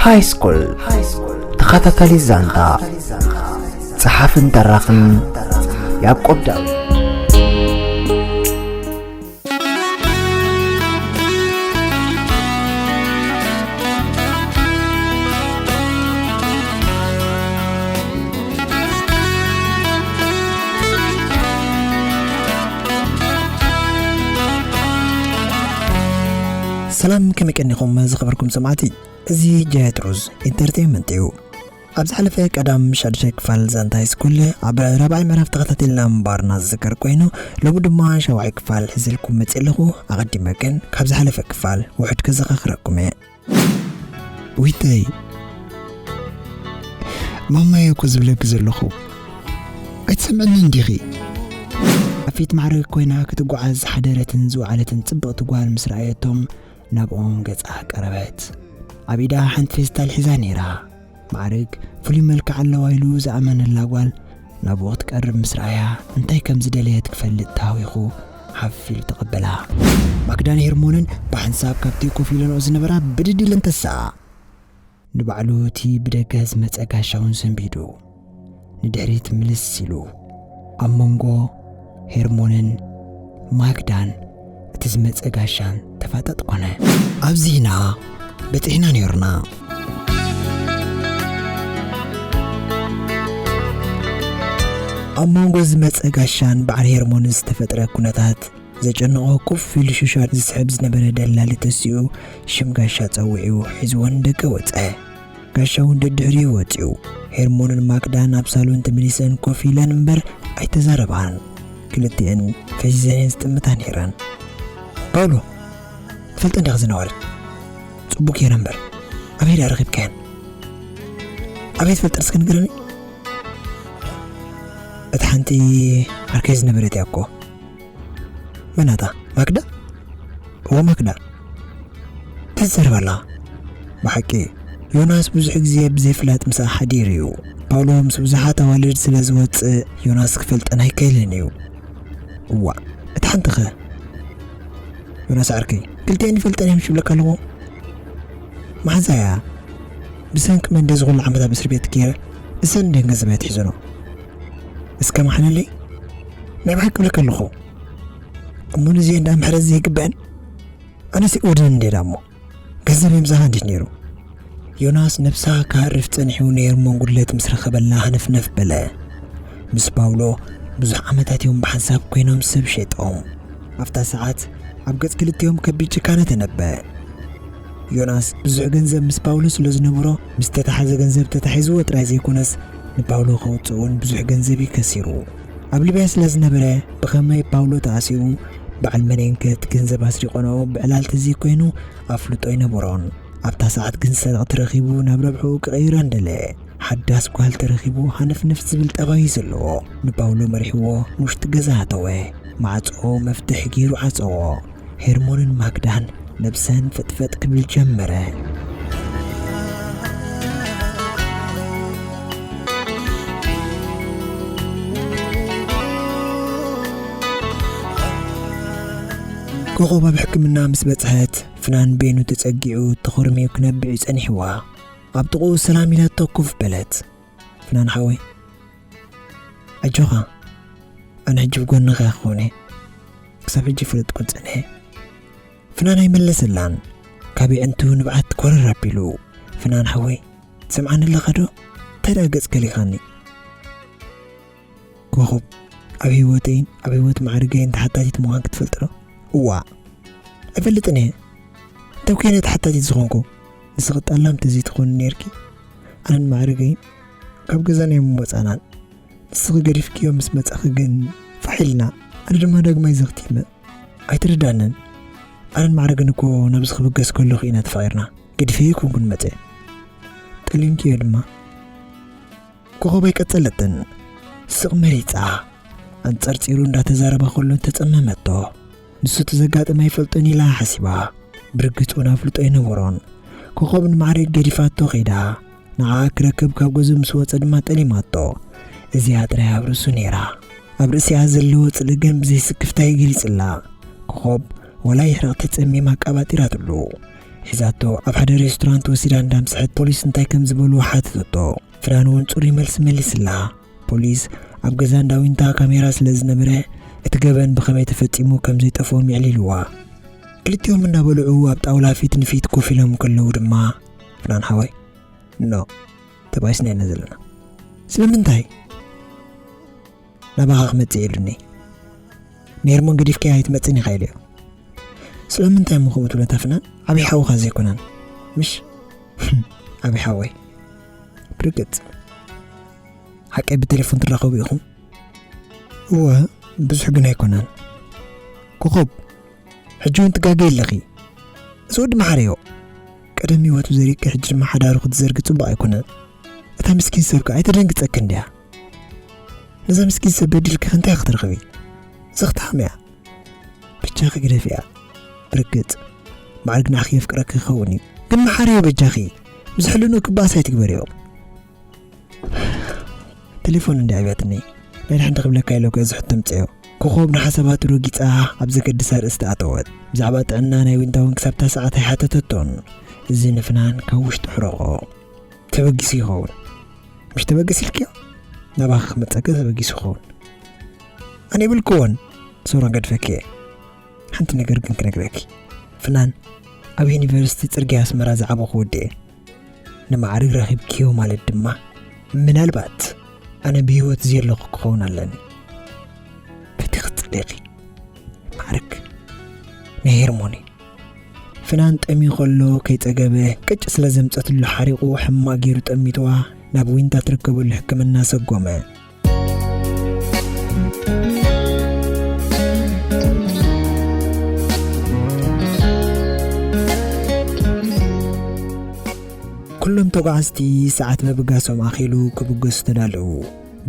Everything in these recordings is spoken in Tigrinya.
ሃይ ስኩል ተኸታታሊ ዛንታ፣ ጸሓፍን ተራኽን ያዕቆብ ዳዊት። ሰላም፣ ከመይ ቀኒኹም ዝኸበርኩም ሰማዕቲ? እዚ ጃያት ሩዝ ኢንተርቴይንመንት እዩ። ኣብ ዝሓለፈ ቀዳም ሻድሻይ ክፋል ዛንታ ሃይስኩል ኣብ ራብዓይ ምዕራፍ ተኸታቲልና ምንባርና ዝዝከር ኮይኑ፣ ሎሚ ድማ ሻውዓይ ክፋል ሒዘልኩም መፅእ ኣለኹ። ኣቐዲመ ግን ካብ ዝሓለፈ ክፋል ውሑድ ከዘኻኽረኩም እየ። ዊተይ፣ ማማየ እኮ ዝብለኪ ዘለኹ፣ ኣይትሰምዕንን ዲኺ? ኣብ ፊት ማዕረግ ኮይና ክትጓዓዝ ዝሓደረትን ዝወዓለትን ጽብቕቲ ጓል ምስ ረኣየቶም፣ ናብኦም ገጻ ቀረበት። ኣብ ኢዳ ሓንቲ ፌስታል ሒዛ ነይራ። ማዕረግ ፍሉይ መልክዕ ኣለዋ ኢሉ ዝኣመነላ ጓል ናብኡ ክትቀርብ ምስ ረኣያ፣ እንታይ ከም ዝደለየት ክፈልጥ ተሃዊኹ ሓፍ ኢሉ ተቐበላ። ማክዳን ሄርሞንን ብሓንሳብ ካብቲ ኮፍ ኢለንኦ ዝነበራ ብድድ ኢለን ተሳኣ። ንባዕሉ እቲ ብደገ ዝመጸ ጋሻ እውን ሰንቢዱ ንድሕሪት ምልስ ኢሉ፣ ኣብ መንጎ ሄርሞንን ማግዳን እቲ ዝመጸ ጋሻን ተፋጠጥ ኮነ። ኣብዚ ኢና በጺሕና ነይርና። ኣብ መንጎ ዝመጸ ጋሻን በዓል ሄርሞንን ዝተፈጥረ ኩነታት ዘጨንቖ፣ ኮፍ ኢሉ ሽሻ ዝስሕብ ዝነበረ ደላሊ ተሲኡ ሽም ጋሻ ጸዊዑ ሒዝዎ ንደገ ወጸ። ጋሻ እውን ደድሕሪኡ ወጺኡ። ሄርሞንን ማክዳን ኣብ ሳሎን ተመሊሰን ኮፍ ኢለን እምበር ኣይተዛረባን። ክልቲኤን ፈዚዘን እየን ዝጥምታ ነይረን። ፓውሎ፣ ትፈልጠን ዲኻ ዝነበረ? ጽቡቕ ገይረ እምበር፣ ኣበይ ደኣ ረኺብካየን? ኣበይ ትፈልጠን እስከ ንገረኒ? እታ ሓንቲ ዓርከይ ዝነበረት እያ እኮ። መን እታ? ማክዳ? እወ ማክዳ። እንታይ ትዛረብ ኣለኻ? ብሓቂ፣ ዮናስ ብዙሕ ግዜ ብዘይፍላጥ ምሳኣ ሓዲሩ እዩ። ፓውሎ ምስ ብዙሓት ኣዋልድ ስለ ዝወጽእ፣ ዮናስ ክፈልጠን ኣይክእልን እዩ። እዋእ፣ እታ ሓንቲኸ? ዮናስ ዓርከይ፣ ክልቲኤን ይፈልጠን እየ ምሽ ይብለካ ኣለኹ። መሓዛያ፣ ብሰንኪ መን ድየ እዚ ኩሉ ዓመት ኣብ እስር ቤት ገይረ፣ እሰን እንደን ገንዘብ ኣይትሒዘኖ። እስከ መሓለለይ፣ ናይ ብሓቂ እብለካ ኣለኹ። እሞ ንዚኤን ደኣ ምሕረት ዘይግበአን? ኣነስ ይወደን እንዴ ዳሞ? ገንዘብ የምሳኻ እንዴት ነይሩ? ዮናስ ነብሳ ክሃርፍ ጸኒሑ ነይሩ። መንጉድለት ምስ ረኸበላ ሃነፍነፍ በለ። ምስ ፓውሎ ብዙሕ ዓመታት እዮም ብሓንሳብ ኮይኖም ሰብ ሸይጦም። ኣብታ ሰዓት ኣብ ገጽ ክልቲኦም ከቢድ ጭካነ ተነበ። ዮናስ ብዙሕ ገንዘብ ምስ ፓውሎ ስለ ዝነበሮ፣ ምስ ተታሓዘ ገንዘብ ተታሒዝዎ ጥራይ ዘይኮነስ፣ ንፓውሎ ከውጽእ እውን ብዙሕ ገንዘብ እዩ ከሲሩ። ኣብ ሊብያ ስለ ዝነበረ፣ ብኸመይ ፓውሎ ተኣሲሩ፣ በዓል መነንከ እቲ ገንዘብ ኣስሪቖንኦ ብዕላል ተዘይኮይኑ ኣፍልጦ ኣይነበሮን። ኣብታ ሰዓት ግን ሰረቕቲ ረኺቡ ናብ ረብሕኡ ክቕይራ እንደለ። ሓዳስ ጓል ተረኺቡ ሃነፍነፍ ዝብል ጠባይ እዩ ዘለዎ። ንፓውሎ መሪሕዎ ንውሽጢ ገዛ ኣተወ። ማዕጾ መፍትሕ ገይሩ ዓጸዎ። ሄርሞንን ማክዳን ነብሰን ፈጥፈጥ ክብል ጀመረ። ኮኾብ ኣብ ሕክምና ምስ በጽሐት፣ ፍናን በይኑ ተጸጊዑ ተኾርምዩ ክነብዕ እዩ ጸኒሕዋ። ኣብ ጥቕኡ ሰላም ኢላቶ ኮፍ በለት። ፍናን ሓወይ፣ ኣጆኻ፣ ኣነ ሕጂ ብጎንኻ ክኾን እየ። ክሳብ ሕጂ ፈለጥኩ ዝጸንሐ። ፍናን ኣይመለሰላን። ካብ የዕንቱ ንብዓት ኮረር ኣቢሉ። ፍናን ሓወይ፣ ትሰምዓኒ ኣለኻ ዶ? እንታይ ደኣ ገጽ ከሊኻኒ? ኮኾብ፣ ኣብ ህይወተይን ኣብ ህይወት ማዕርገይን ተሓታቲት ምዃን ክትፈልጥ ዶ? እዋእ፣ ኣይፈልጥን እየ። እንታይ ኮይነ ተሓታቲት ዝኾንኩ? ንስኺ ጠላም ተዘይትኾኒ ነይርኪ፣ ኣነን ማዕርገይን ካብ ገዛና እዮም ምወጻናን። ንስኺ ገዲፍክዮ ምስ መጻኺ ግን ፋሕ ኢልና፣ ኣነ ድማ ዳግማይ ዘኽቲመ። ኣይትርዳንን። ኣነን ማዕርግን እኮ ናብዚ ክብገስ ከለኹ ኢና ተፋቒርና። ገዲፈዮ ኣይኮንኩን መጸ። ጠሊምክዮ ድማ። ኮኾብ ኣይቀጸለትን። ስቕ መሪጻ፣ ኣንጸርጺሩ እንዳተዛረበ ከሎ ተጸመመቶ። ንሱ እቲ ዘጋጠመ ኣይፈልጦን ኢላ ሓሲባ። ብርግጽ እውን ኣፍልጦ ኣይነበሮን። ኮኾብ ንማዕረግ ገዲፋቶ ኸይዳ። ንዓኣ ክረክብ ካብ ገዝኡ ምስ ወጸ ድማ ጠሊማቶ። እዚኣ ጥራይ ኣብ ርእሱ ነይራ። ኣብ ርእሲኣ ዘለዎ ጽልኢ ግን ብዘይ ስክፍታ ይገልጽላ። ኮኾብ ዋላ ይሕረቕ ተጸሚማ ኣቃባጢራትሉ። ሒዛቶ ኣብ ሓደ ሬስቶራንት ወሲዳ እንዳምስሐት ፖሊስ እንታይ ከም ዝበሉ ሓተተቶ። ፍናን እውን ጽሩይ መልሲ መሊስላ። ፖሊስ ኣብ ገዛ እንዳ ዊንታ ካሜራ ስለ ዝነበረ እቲ ገበን ብኸመይ ተፈጺሙ ከም ዘይጠፍኦም የዕሊልዋ። ክልቲኦም እንዳበልዑ ኣብ ጣውላ ፊት ንፊት ኮፍ ኢሎም ከለዉ ድማ ፍናን ሓወይ፣ ኖ፣ ተባኢስና ኢና ዘለና። ስለምንታይ? ናባኻ ክመጽእ ኢሉኒ። ሜርሞን ገዲፍካያ ኣይትመጽእን ኢኻ ኢለዮ። ስለምንታይ እሞ ከምኡ ትብለታ ፍናን? ዓብዪ ሓውኻ ዘይኮነን ምሽ? ዓብዪ ሓወይ። ብርግጽ። ሓቀይ ብቴሌፎን ትራኸቡ ኢኹም? እወ፣ ብዙሕ ግን ኣይኮነን። ኮኾብ፣ ሕጂ እውን ትጋገይ ኣለኺ። እዚ ወዲ መሓረዮ። ቀደም ህይወቱ ዘሪግኪ ሕጂ ድማ ሓዳሩ ክትዘርጊ ጽቡቕ ኣይኮነን። እታ ምስኪን ሰብ ከ ኣይተደንግጸኪ እንድያ? ነዛ ምስኪን ሰብ በዲልኪ ከ እንታይ ክትረኽቢ? ዘኽትሓም እያ። ብቻኺ ግደፍያ። ብርግጽ፣ ማዕርግ ንዓኺ የፍቅረኪ ይኸውን እዩ። ግን መሓረዮ በጃኺ፣ ምስ ሕልንኡ ክባኣስ ኣይትግበርዮ። ቴሌፎን እንዲ ኣብያትኒ፣ ናይ ድሕንቲ ክብለካ ኢለ እኮ እዚ ሕቶ ምጽዮ። ኮኾብ ንሓሳባቱ ረጊጻ ኣብ ዘገድሳ ርእስቲ ኣተወት። ብዛዕባ ጥዕና ናይ ዊንታ እውን ክሳብታ ሰዓት ኣይሓተተቶን። እዚ ንፍናን ካብ ውሽጡ ሕረቖ። ተበጊሱ ይኸውን። ምሽ ተበገስ ኢልክዮ? ናባኺ ክመጸኪ ተበጊሱ ይኸውን። ኣነ ይብልክዎን፣ ሶሮን ገድፈኪ እየ። ሓንቲ ነገር ግን ክነግረኪ። ፍናን ኣብ ዩኒቨርሲቲ ጽርግያ ኣስመራ ዝዓበኹ ወዲ እየ። ንማዕርግ ረኺብክዮ ማለት ድማ ምናልባት ኣነ ብህይወት ዘየለኹ ክኸውን ኣለኒ። በቲ ክትጽልኢኺ። ማዕርግ ናይ ሄርሞኒ። ፍናን ጠምዩ ከሎ ከይጸገበ ቅጭ ስለ ዘምጸትሉ ሓሪቑ ሕማቕ ገይሩ ጠሚትዋ ናብ ዊንታ ትርከበሉ ሕክምና ሰጎመ። ኩሎም ተጓዓዝቲ ሰዓት ምብጋሶም ኣኺሉ ክብገሱ ተዳለዉ።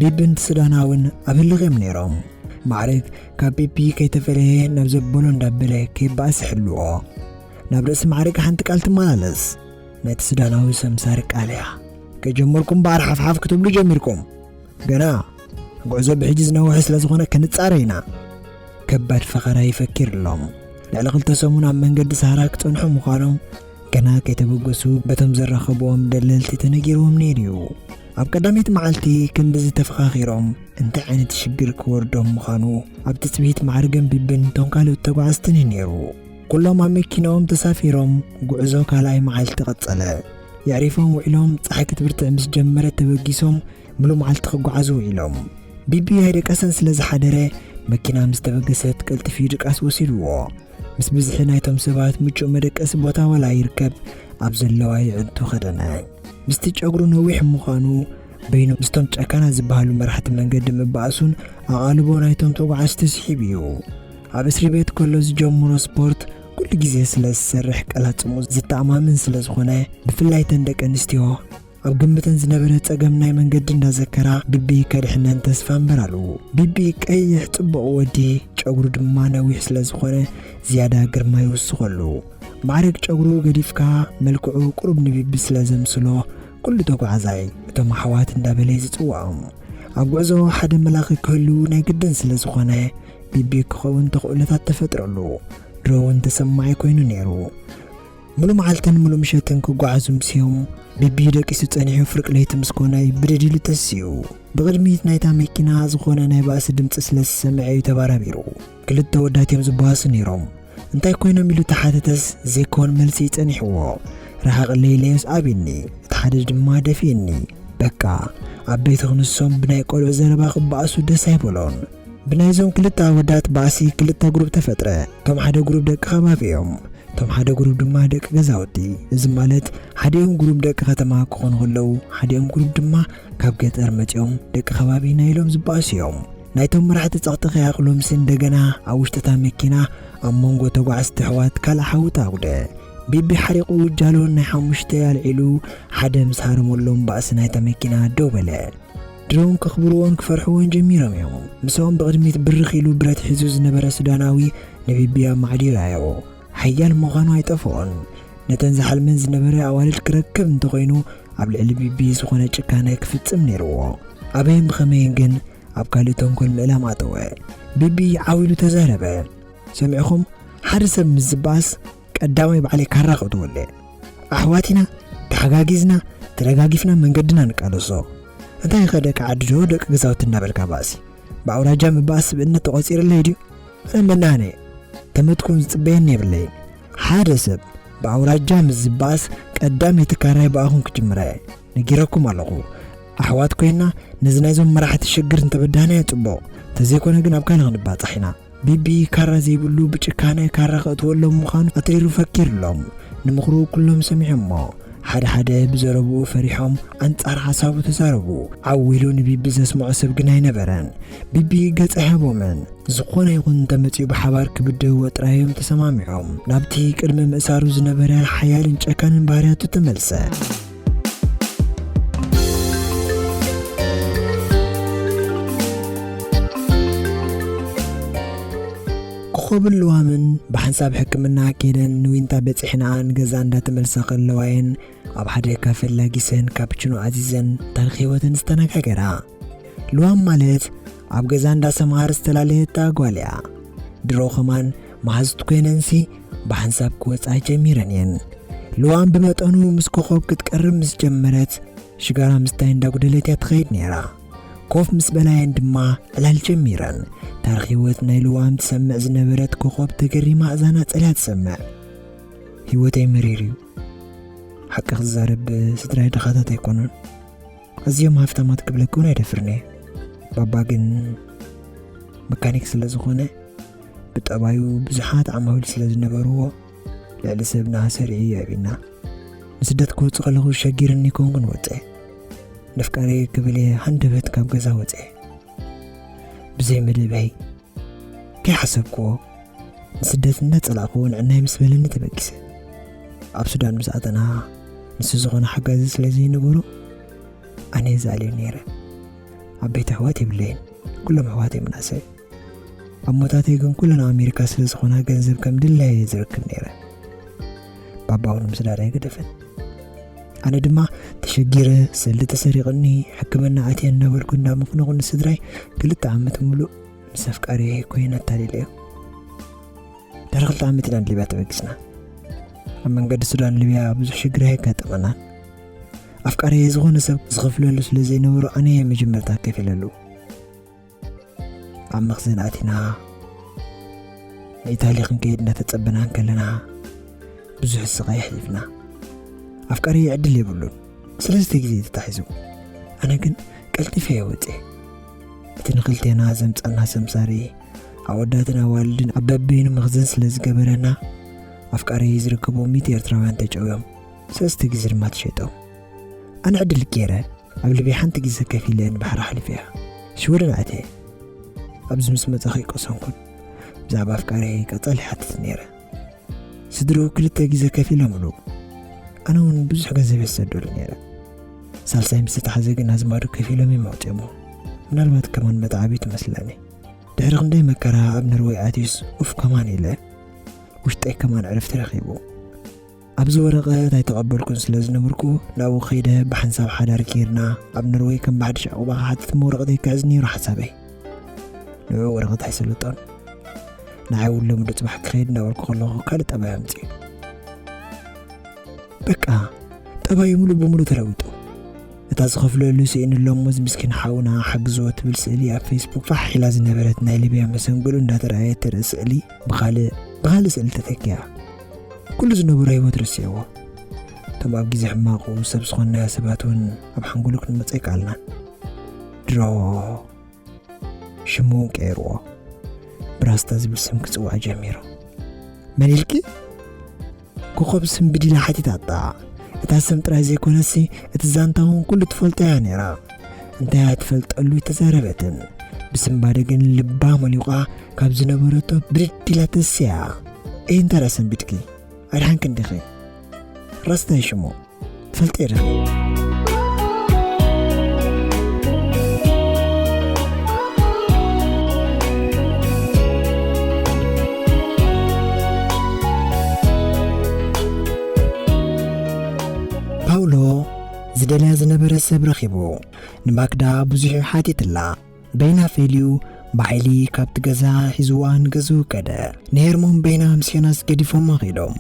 ቢብን ስዳና እውን ኣብ ህልኽ እዮም ነይሮም። ማዕርግ ካብ ቢቢ ከይተፈለየ ናብ ዘበሎ እንዳበለ ከይበኣስ ይሕልዎ። ናብ ርእሲ ማዕርግ ሓንቲ ቃል ትመላለስ። ናይቲ ሱዳናዊ ሰምሳሪ ቃል እያ። ከጀመርኩም በዓል ሓፍሓፍ ክትብሉ ጀሚርኩም። ገና ጉዕዞ ብሕጂ ዝነውሐ ስለ ዝኾነ ክንጻረ ኢና። ከባድ ፈኸራ ይፈኪር ኣሎም። ልዕሊ ክልተ ሰሙን ኣብ መንገዲ ሰሃራ ክጸንሑ ምዃኖም ገና ከይተበገሱ በቶም ዘራኸብዎም ደለልቲ ተነጊርዎም ነይሩ እዩ። ኣብ ቀዳመይቲ መዓልቲ ክንድዚ ተፈኻኺሮም እንታይ ዓይነት ሽግር ክወርዶም ምዃኑ ኣብ ትጽቢት ማዕርግን ቢብን እቶም ካልኦት ተጓዓዝትን እዩ ነይሩ። ኩሎም ኣብ መኪናኦም ተሳፊሮም ጉዕዞ ካልኣይ መዓልቲ ቀጸለ። የዕሪፎም ውዒሎም ጸሓይ ክትብርትዕ ምስ ጀመረት ተበጊሶም ምሉእ መዓልቲ ክጓዓዙ ውዒሎም። ቢቢ ኣይደቀሰን ስለ ዝሓደረ መኪና ምስ ተበገሰት ቀልጢፉ ድቃስ ወሲድዎ። ምስ ብዝሒ ናይቶም ሰባት ምቹእ መደቀሲ ቦታ ዋላ ይርከብ ኣብ ዘለዋ ይዕንቱ ከደነ። ምስቲ ጨጉሩ ነዊሕ ምዃኑ በይኑ ምስቶም ጨካናት ዝበሃሉ መራሕቲ መንገዲ ምባእሱን ኣቓልቦ ናይቶም ተጓዓዝቲ ስሒቡ እዩ። ኣብ እስሪ ቤት ከሎ ዝጀምሮ ስፖርት ኩሉ ግዜ ስለ ዝሰርሕ ቀላጽሙ ዝተኣማምን ስለ ዝኾነ ብፍላይ ተን ደቂ ኣንስትዮ ኣብ ግምተን ዝነበረ ጸገም ናይ መንገዲ እንዳዘከራ ቢቢ ከድሕነን ተስፋ እምበር ኣለዎ። ቢቢ ቀይሕ ጽቡቕ ወዲ ጨጉሩ ድማ ነዊሕ ስለ ዝኾነ ዝያዳ ግርማ ይውስኸሉ። ማዕረግ ጨጉሩ ገዲፍካ መልክዑ ቁሩብ ንቢቢ ስለ ዘምስሎ ኩሉ ተጓዓዛይ እቶም ኣሕዋት እንዳበለ እዩ ዝጽውዖም። ኣብ ጉዕዞ ሓደ መላኺ ክህሉ ናይ ግድን ስለ ዝኾነ ቢቢ ክኸውን ተኽእሎታት ተፈጥረሉ። ድሮ እውን ተሰማዒ ኮይኑ ነይሩ። ሙሉ መዓልትን ሙሉ ምሸትን ክጓዓዙ ምስዮም ቢቢ ደቂሱ ጸኒሑ ፍርቂ ለይቲ ምስ ኮነ ብደዲሉ ተሲኡ። ብቕድሚት ናይታ መኪና ዝኾነ ናይ ባእሲ ድምጺ ስለ ዝሰምዐ እዩ ተባራቢሩ። ክልተ ወዳት እዮም ዝበኣሱ ነይሮም። እንታይ ኮይኖም ኢሉ ተሓተተስ ዘይኮን መልሲ ይጸኒሕዎ። ረሓቕ ለይለዮስ ኣብኒ፣ እቲ ሓደ ድማ ደፊእኒ። በቃ፣ ኣብ ቤት ክንሶም ብናይ ቆልዑ ዘረባ ክበኣሱ ደስ ኣይበሎን። ብናይዞም ክልተ ኣወዳት ባእሲ ክልተ ግሩፕ ተፈጥረ። እቶም ሓደ ግሩፕ ደቂ ከባቢ እዮም። እቶም ሓደ ግሩፕ ድማ ደቂ ገዛውቲ። እዚ ማለት ሓዲኦም ግሩፕ ደቂ ከተማ ክኾኑ ከለዉ፣ ሓዲኦም ግሩፕ ድማ ካብ ገጠር መጺኦም ደቂ ከባቢ ናይ ኢሎም ዝበኣሱ እዮም። ናይቶም መራሕቲ ጸቕጢ ከይኣኽሎምሲ እንደገና ኣብ ውሽጢ እታ መኪና ኣብ መንጎ ተጓዓዝቲ ኣሕዋት ካልእ ሓዊ ተኣጉደ። ቢቢ ሓሪቑ ጃሎን ናይ ሓሙሽተ ኣልዒሉ ሓደ ምስ ሃረመሎም ባእሲ ናይታ መኪና ደው በለ። ድሮውን ከኽብርዎን ክፈርሕዎን ጀሚሮም እዮም። ምስኦም ብቕድሚት ብርኽ ኢሉ ብረት ሒዙ ዝነበረ ሱዳናዊ ንቢቢ ኣማዕዲሩ ኣየዎ። ሓያል ምዃኑ ኣይጠፍኦን። ነተን ዝሓልመን ዝነበረ ኣዋልድ ክረክብ እንተኾይኑ ኣብ ልዕሊ ቢቢ ዝኾነ ጭካነ ክፍጽም ነይርዎ። ኣበይን ብኸመይን ግን ኣብ ካልእ ተንኮል ምእላም ኣተወ። ቢቢ ዓው ኢሉ ተዛረበ። ሰሚዕኹም፣ ሓደ ሰብ ምስ ዝበኣስ ቀዳማይ ባዕለይ ካራ ከእትወለ። ኣሕዋት ኢና፣ ተሓጋጊዝና፣ ተደጋጊፍና መንገድና ንቃለሶ። እንታይ ከ ደቂ ዓዲ ዶ ደቂ ገዛውቲ እናበልካ ባእሲ? ብኣውራጃ ምባኣስ ስብእነት ተቖጺርለይ ድዩ? ኣነ መናነ ተመትኩን ዝጽበየኒ የብለይን። ሓደ ሰብ ብኣውራጃ ምስ ዝበኣስ ቀዳመይቲ ካራይ ብኣኹም ክጅምራ እየ። ነጊረኩም ኣለኹ። ኣሕዋት ኮይና ነዚ ናይዞም መራሕቲ ሽግር እንተበዳህናዮ ጽቡቕ። ተዘይኮነ ግን ኣብ ካልእ ክንባጻሕ ኢና። ቢቢ ካራ ዘይብሉ ብጭካነ ካራ ከእትወሎም ምዃኑ ኣትሪሩ ፈኪርሎም። ንምኽሩ ኩሎም ሰሚዖሞ። ሓደ ሓደ ብዘረብኡ ፈሪሖም ኣንጻር ሓሳቡ ተዛረቡ። ዓው ኢሉ ንቢቢ ዘስምዖ ሰብ ግን ኣይነበረን። ቢቢ ገጽ ኣይሃቦምን። ዝኾነ ይኹን እንተመጺኡ ብሓባር ክብድህዎ ጥራይ እዮም ተሰማሚዖም። ናብቲ ቅድሚ ምእሳሩ ዝነበረ ሓያልን ጨካንን ባህርያቱ ተመልሰ። ኮኾብን ልዋምን ብሓንሳብ ሕክምና ከይደን ንዊንታ በጺሕንኣን ገዛ እንዳተመልሳ ከለዋ እየን ኣብ ሓደ ካፈ ላጊሰን ካፕችኖ ኣዚዘን ታሪኽ ህይወተን ዝተነጋገራ። ልዋም ማለት ኣብ ገዛ እንዳሰምሃር ዝተላለየታ ጓል እያ። ድሮ ኸማን መሃዝት ኮይነንሲ ብሓንሳብ ክወጻ ጀሚረን እየን። ልዋም ብመጠኑ ምስ ኮኾብ ክትቀርብ ምስ ጀመረት ሽጋራ ምስታይ እንዳጉደለት እያ ትኸይድ ነይራ። ኮፍ ምስ በላየን ድማ ዕላል ጀሚረን። ታሪኽ ህይወት ናይ ልዋም ትሰምዕ ዝነበረት ኮኾብ ተገሪማ እዛና ጸልያ ትሰምዕ። ህይወተይ መሪር እዩ። ሓቂ ክዛረብ ስድራይ ድኻታት ኣይኮኑን። ኣዝዮም ሃፍታማት ክብለካ እውን ኣይደፍርን እየ። ባባ ግን መካኒክ ስለ ዝኾነ ብጠባዩ ብዙሓት ዓማዊል ስለ ዝነበርዎ ልዕሊ ሰብና ሰሪዑ እዩ ኣቢና። ንስደት ክወጽእ ከለኹ ሸጊርኒ ኮንኩን ወጸ። ነፍቃሪ ክብል እየ ሃንደበት ካብ ገዛ ወጸ። ብዘይ መደበይ ከይሓሰብክዎ ንስደት እንዳጸላእክዎ ንዕናይ ምስ በለኒ ተበጊሰ። ኣብ ሱዳን ምስ ኣተና ንሱ ዝኾነ ሓጋዚ ስለ ዘይነበሮ ኣነ እየ ዝኣልዮ ነይረ። ዓበይቲ ኣሕዋት የብለይን። ኩሎም ኣሕዋተይ መናእሰይ። ኣሞታተይ ግን ኩለን ኣብ ኣሜሪካ ስለ ዝኾና ገንዘብ ከም ድላየ እየ ዝረክብ ነይረ። ባባ እውን ምስ ዳዳ ኣይገደፈን። ኣነ ድማ ተሸጊረ፣ ሰልዲ ተሰሪቕኒ፣ ሕክምና ኣትየ እናበልኩ እንዳመኽነኹ ንስድራይ ክልተ ዓመት ሙሉእ ምስ ኣፍቃሪየይ ኮይነ ኣታሊለዮ። ድሕሪ ክልተ ዓመት ኢና ንሊብያ ተበጊስና። ኣብ መንገዲ ሱዳን ሊብያ ብዙሕ ሽግር ኣየጋጠመናን። ኣፍቃሪየይ ዝኾነ ሰብ ዝኸፍለሉ ስለ ዘይነበሮ ኣነ እየ መጀመርታ ከፊለሉ። ኣብ መኽዘን ኣቲና ንኢታሊ ክንከይድ እንዳተጸበና እንከለና ብዙሕ ስቓይ ኣሕሊፍና። ኣፍቃሪየይ ዕድል የብሉን። ሰለስተ ግዜ ተታሒዙ። ኣነ ግን ቀልጢፈ እየ ወፅየ። እቲ ንክልቴና ዘምፀና ሰምሳሪ ኣወዳትን ኣዋልድን ኣብ በበይኑ መኽዘን ስለ ዝገበረና ኣፍቃሪየይ ዝርከቦም ሚእቲ ኤርትራውያን ተጨውዮም። ሰለስተ ግዜ ድማ ተሸጦም። ኣነ ዕድል ገይረ ኣብ ሊብያ ሓንቲ ግዜ ከፊለ ንባሕሪ ኣሕሊፈያ ሽወደን ኣትየ። ኣብዚ ምስ መጻኹ ኣይቀሰንኩን። ብዛዕባ ኣፍቃሪየይ ቀጻሊ ይሓትት ነይረ። ስድርኡ ክልተ ግዜ ከፊሎምሉ። ኣነ እውን ብዙሕ ገንዘብ እየ ዝሰደሉ ነይረ። ሳልሳይ ምስ ተታሕዘ ግን ኣዝማዱ ከፊሎም እዮም ኣውፅኦሞ። ምናልባት ከማን መትዓቢ ትመስለኒ። ድሕሪ ክንደይ መከራ ኣብ ኖርወይ ኣትዩስ ኡፍ ከማን ኢለ። ውሽጠይ ከማን ዕረፍቲ ረኺቡ። ኣብዚ ወረቐት ኣይተቐበልኩን ስለ ዝነበርኩ ናብኡ ከይደ ብሓንሳብ ሓዳር ገይርና ኣብ ኖርወይ ከም ብሓድሽ ዕቑባ ክሓትት እሞ ወረቐተይ ክሕዝ ነይሩ ሓሳበይ። ንዕኡ ወረቐት ኣይሰለጦን። ንዓይ እውን ሎሚ ዶ ጽባሕ ክኸይድ እንዳበልኩ ከለኹ ካልእ ጠባይ ኣምጽኡ። በቃ ጠባዩ ሙሉእ ብሙሉእ ተለዊጡ። እታ ዝኸፍለሉ ስኢኑ እሎሞ እዚ ምስኪን ሓውና ሓግዝዎ ትብል ስእሊ ኣብ ፌስቡክ ፋሕ ኢላ ዝነበረት ናይ ሊብያ መሰንግሉ እንዳተረኣየት ትርኢ ስእሊ ብኻልእ ብኻልእ ስእሊ ተተኪኣ። ኩሉ ዝነበሮ ህይወት ረሲዕዎ። እቶም ኣብ ግዜ ሕማቑ ሰብ ዝኾንናዮ ሰባት እውን ኣብ ሓንጎሉ ክንመጽእ ኣይከኣልናን። ድሮ ሽሙ እውን ቀይርዎ። ብራስታ ዝብል ስም ክጽዋዕ ጀሚሩ። መን ኢልኪ? ኮኾብ ስም ብዲላ ሓቲታታ። እታ ስም ጥራይ ዘይኮነሲ እቲ ዛንታ እውን ኩሉ ትፈልጦ እያ ነይራ። እንታይ እያ ትፈልጠሉ ኣይተዛረበትን። ብስንባደ ግን ልባ መሊቋ ካብ ዝነበረቶ ብድድ ኢላ ተስያ። እይ እንተ ደኣ ሰንቢድኪ ኣድሓንክን ዲኺ? ራስታይ ሽሙ ትፈልጢ ዲኺ? ፓውሎ ዝደልያ ዝነበረ ሰብ ረኺቡ። ንማግዳ ብዙሕ ሓቲትላ። በይና ፈልዩ ብሓይሊ ካብቲ ገዛ ሒዝዋ ንገዝኡ ከደ። ንሄርሞን በይና ምስ ዮናስ ገዲፎማ ከይዶም።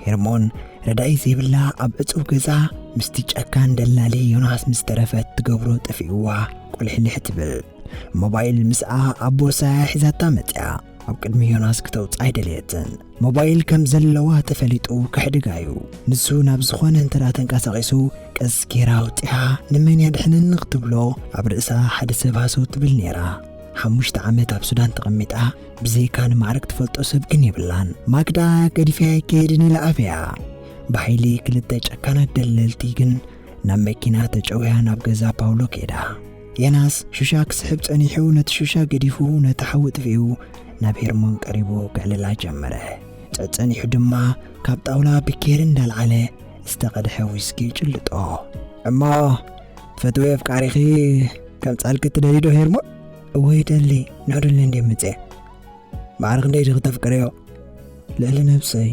ሄርሞን ረዳኢ ዘይብላ ኣብ ዕጹው ገዛ ምስቲ ጨካን ደላሊ ዮናስ ምስ ተረፈት ትገብሮ ጠፊእዋ ቁልሕልሕ ትብል። ሞባይል ምስኣ ኣብ ቦርሳያ ሒዛታ መጽያ። ኣብ ቅድሚ ዮናስ ክተውጽእ ኣይደለየትን። ሞባይል ከም ዘለዋ ተፈሊጡ ከሕድጋ እዩ። ንሱ ናብ ዝኾነ እንተ ደኣ ተንቀሳቒሱ ቀስ ጌራ ኣውጺኣ ንመን የድሕነኒ ክትብሎ ኣብ ርእሳ ሓደ ሰብ ሃሰው ትብል ነይራ። ሓሙሽተ ዓመት ኣብ ሱዳን ተቐሚጣ ብዘይካ ንማዕረግ ትፈልጦ ሰብ ግን የብላን። ማክዳ ገዲፈያ ኣይከየድን ኢላ ኣፍያ። ብሓይሊ ክልተ ጨካናት ደለልቲ ግን ናብ መኪና ተጨውያ ናብ ገዛ ፓውሎ ከይዳ። የናስ ሹሻ ክስሕብ ጸኒሑ ነቲ ሹሻ ገዲፉ ነቲ ሓዊ ጥፊኡ ናብ ሄርሞን ቀሪቡ ከዕልላ ጀመረ። ጸጸኒሑ ድማ ካብ ጣውላ ብኬሪ እንዳልዓለ ዝተቐድሐ ዊስኪ ይጭልጦ። እሞ ፈትወ ኣፍቃሪኺ ከምጻልኪ ትደልዩ ዶ ሄርሞን? እወ ይደሊ፣ ንዕዱልኒ እንድየ መጽየ። ማዕረ ክንደይ ዲኺ ተፍቅርዮ? ልዕሊ ነብሰይ።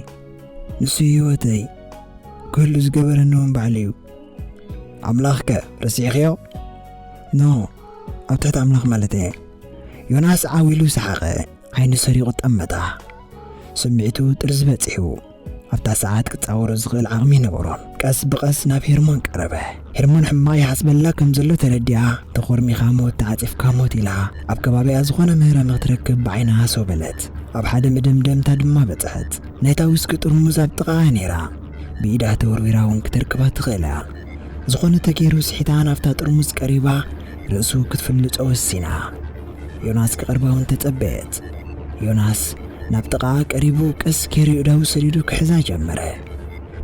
ንሱ ህይወተይ። ኩሉ ዝገበረኒ እውን ባዕሉ እዩ። ኣምላኽከ ረሲዕኽዮ? ኖ፣ ኣብ ትሕቲ ኣምላኽ ማለት እየ። ዮናስ ዓው ኢሉ ሰሓቐ። ዓይኑ ሰሪቑ ጠመታ። ስምዒቱ ጥርዚ በጺሑ። ኣብታ ሰዓት ክጻወሮ ዝኽእል ዓቕሚ ነበሮን። ቀስ ብቐስ ናብ ሄርሞን ቀረበ። ሄርሞን ሕማቕ ይሓስበላ ከም ዘሎ ተረዲኣ፣ ተኾርሚኻ ሞት ተዓጺፍካ ሞት ኢላ ኣብ ከባቢኣ ዝኾነ ምህራሚ ክትረክብ ብዓይና ሃሰው በለት። ኣብ ሓደ መደምደምታ ድማ በጽሐት። ናይታ ዊስኪ ጥርሙዝ ኣብ ጥቓኣ ነይራ። ብኢዳ ተወርዊራ እውን ክተርክባ ትኽእል እያ። ዝኾነ ተገይሩ ስሒታ ናብታ ጥርሙዝ ቀሪባ ርእሱ ክትፍልጾ ወሲና። ዮናስ ክቐርባ እውን ተጸበየት። ዮናስ ናብ ጥቓኣ ቀሪቡ ቀስ ገይሩ ኣእዳዉ ሰዲዱ ክሕዛ ጀመረ።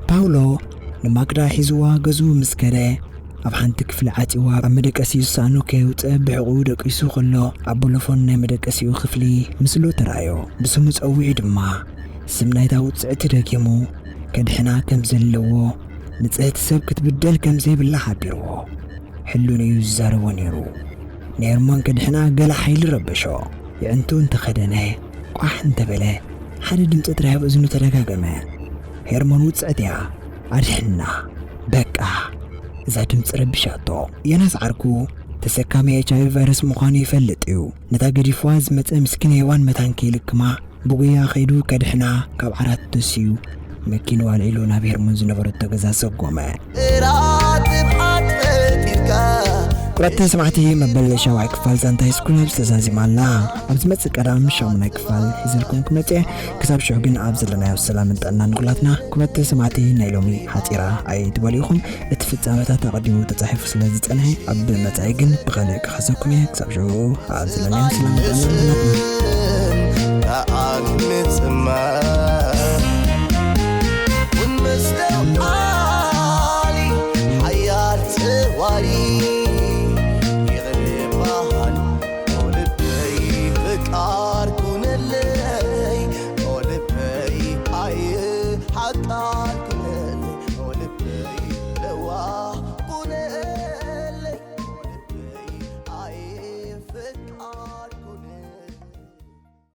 ፓውሎ ንማክዳ ሒዝዋ ገዝኡ ምስ ከደ ኣብ ሓንቲ ክፍሊ ዓጺዋ ኣብ መደቀሲኡ ዝሰኣኑ ከየውጽአ ብሕቑኡ ደቂሱ ከሎ ኣብ ቦሎፎን ናይ መደቀሲኡ ክፍሊ ምስሉ ተራእዮ። ብስሙ ጸዊዑ ድማ ስም ናይታ ውጽዕቲ ደጊሙ ከድሕና ከም ዘለዎ፣ ንጽህቲ ሰብ ክትብደል ከም ዘይብላ ሓቢርዎ። ሕሉን እዩ ዝዛረቦ ነይሩ። ንሄርሞን ከድሕና ገለ ሓይሊ ረበሾ። የዕንቱ እንተኸደነ፣ ቋሕ እንተበለ፣ ሓደ ድምፂ ጥራይ ኣብ እዝኑ ተደጋገመ። ሄርሞን ውፅዕት እያ፣ ኣድሕና። በቃ፣ እዛ ድምፂ ረቢሻቶ። ዮናስ ዓርኩ ተሰካሚ ኤች ኣይ ቪ ቫይረስ ምዃኑ ይፈልጥ እዩ። ነታ ገዲፍዋ ዝመፀ ምስኪን ሄዋን መታን ከይልክማ ብጉያ ከይዱ ከድሕና ካብ ዓራት ተሲኡ መኪንኡ ኣልዒሉ ናብ ሄርሞን ዝነበረቶ ገዛ ሰጎመ። እራት ብሓድ ፈጢርካ። ክቡራት ተሰማዕቲ፣ መበል ሻውዓይ ክፋል ዛንታ ሃይስኩል ኣብዚ ተዛዚማ ኣላ። ኣብ ዝመጽእ ቀዳም ሻሙናይ ክፋል ሒዘልኩም ክመጽእ። ክሳብ ሽዑ ግን ኣብ ዘለናዮ ሰላምን ጥዕናን ንኹላትና። ክቡራት ተሰማዕቲ፣ ናይ ሎሚ ሓጺራ ኣይትበሉ ኢኹም። እቲ ፍጻመታት ኣቐዲሙ ተጻሒፉ ስለ ዝጸንሐ፣ ኣብ መጻኢ ግን ብኻልእ ክኸሰኩም እየ። ክሳብ ሽዑ ኣብ ዘለናዮ ሰላምን ጥዕናን ንኹላትና።